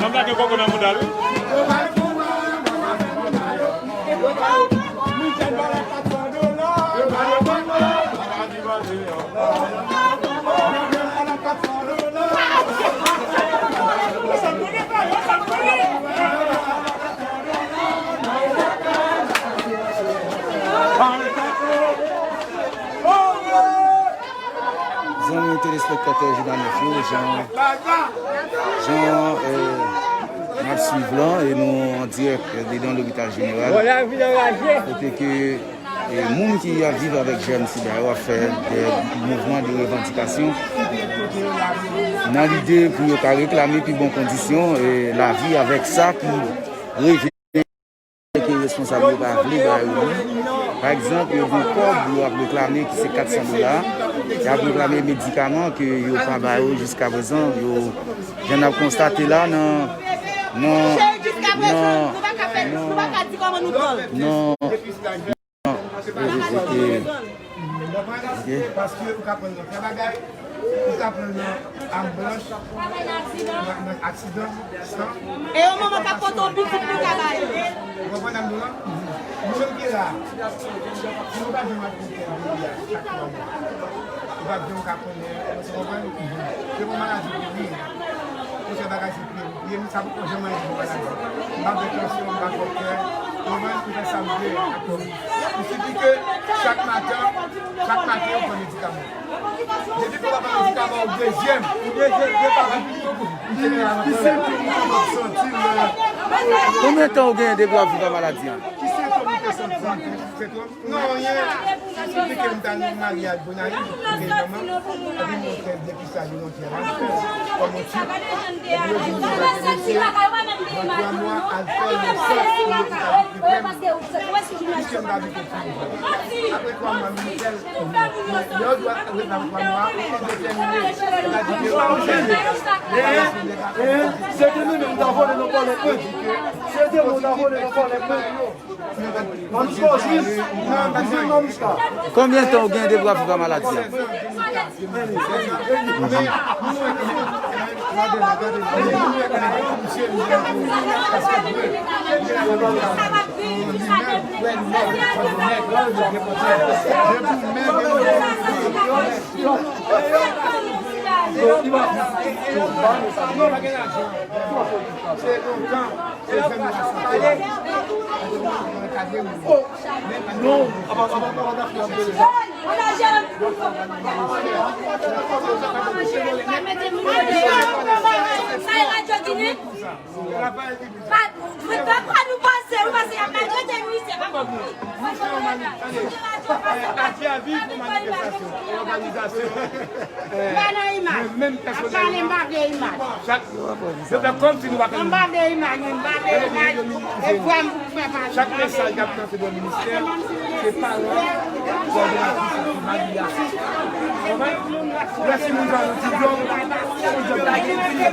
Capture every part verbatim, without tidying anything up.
Nonm la gen koko nan mouda l, wi. Zanmi telespektatè Jouda Nèf yo, jan, jan, eh, n ap swiv lan, e nou an dirèk dedan lopital jeneral, kote ke, eh, moun ki ap viv avèk jèm sida yo ap fè de mouvman de revandikasyon nan lide pou yo ka reklame pi bon kondisyon, eh, lavi avèk sa ki reve ke responsab yo pa vle ba yo li. Pa egzanp, yo gen kòb yo ap reklame ki se kat san dola. Y ap reklame medikaman ke yo pa ba yo jiskaprezan. Yo, jan n ap konstate la nan, nan, nan, nan, nan, Ok. Paske ou ka pran nan fè bagay, ou ka pran nan am blanch, nan, nan aksidan, san. E yon manman k ap pote yon pitit li ka ba yo. Ou konprann sa m di w lan? Nou menm ki la, si nou pa janm ap fè peyi a chak moman, ou pa janm ka konnen, ou konprann? Se yon maladi pou li. Ou fè bagay se Li menm sa poko janm anyen pou maladi. M pa fè tansyon, m pa fè kè. Ou konprann? M fè sa m vle ak kò m. Il suffit ke chak maten, chak maten, ou pran medikaman. Depi ke w pa pran medikaman, ou dezyèm. Ou dezyèm, depi w pa pran medikaman. Ki sentòm ou kapab santi lè Konbyen tan ou genyen depi w ap viv ak maladi an? Ki sentòm ou te santi? Sentòm? Non, anyen. Depi ke m t al nan maryaj Gonayiv, kote manman, epi m te fè depistaj volontè la, kòm on tip. Epi yo di m, yo pa te mesye, nan twa mwa, al fè yon sant nan lopital ki pi pre m, piske m t abite Filijan. Apre twa mwa, m vin fè l. Men lè yo di w ap ret la pou twa mwa, ou detèmine. Sètadi ke ou chanje. Se te menm, m ta vole nan pòlèt mwen. Se te mwen, m ta vole nan pòlèt mwen. Manouchka, ou jwenn? Ou jwenn Manouchka? Konbyen tan ou gen depi w ap viv ak maladi an? Atè a viv pou manifestasyon, òganizasyon. Mwen menm pèsonèlman, chak, yo fè kòmsi nou pa konn. Chak mesaj k ap lanse nan ministè, se paran, kòdonatris ak Maria. Konprann? Lè si moun sa nan ti djòb, ti djòb ta gen ti.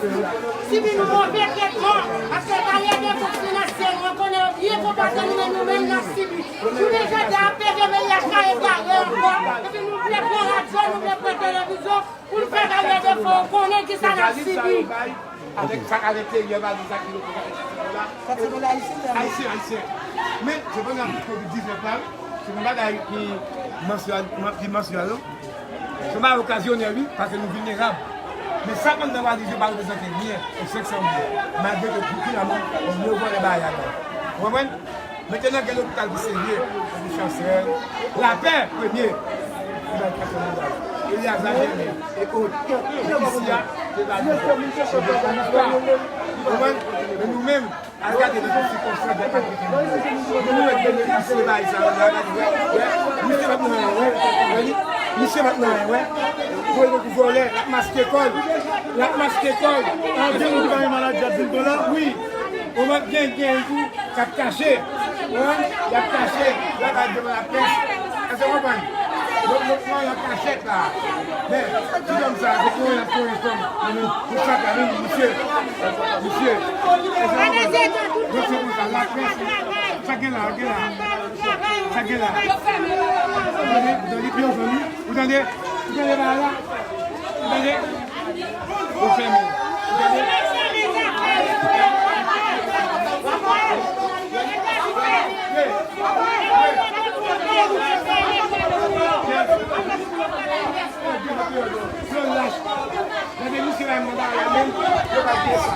Sibi nou move tretman, paske baryè de fòs finansye, nou konnen yo byen konpòte nou, men nou menm n ap sibi. Jounen jodi a, P V V I H ka egare ankò, epi nou vle pran radyo, nou vle pran televizyon, pou n fè baryè de fòs, konnen kisa n ap sibi. Avèk sa k a lenteryè valiz la ki yo konn avèk sèt dola. Sèt dola ayisyen, ayisyen, ayisyen. Men, se pandan kovid diznèf la, se yon bagay ki mansyèl, ki mansyèl, non? Se yon bagay okazyonèl, wi, paske nou vilnerab. Men sa k anndan valiz yo pa reprezante byen, se senk san goud. Malgre ke popilasyon an vòlè bagay la. Ou konprann? Mentnan gen lopital ki serye, epi chansèl, lapè premye. Elyaza Jèmen, e ot. Isi a, se valiz yo. Ou konprann? Men nou menm, al gade nan ki sikonstans y ap maltrete moun. Men nou wè benefisye bagay sa yo la, gade, wè, wè, misye pa t nan anyen, wè, wè, li, misye pa t nan anyen, wè. Voye l tankou vòlè, l ap maske kò l, l ap maske kò l. An gen moun ki pa gen maladi ap vin dola? Wi. Ou wè gen, gen tou k ap kache, wi, y ap kache, y ap al devan laprès. Èske w konprann? Donk, donk, nou an kachèt la. Men, ti nonm sa, se konyen l ap konyen fanm. Men nou, nou sa ka, men misye, misye. Èske w konprann? Donk, se konsa, laprès, sa gen la, gen la. Sa gen la. Ou tande? Ou tande? Ou tande? Ou tande bagay la? Ou tande? Ou fèmen. Ou tande? Yo lach. Gade misye la, mwen pa la menm. Yo pa gen sa.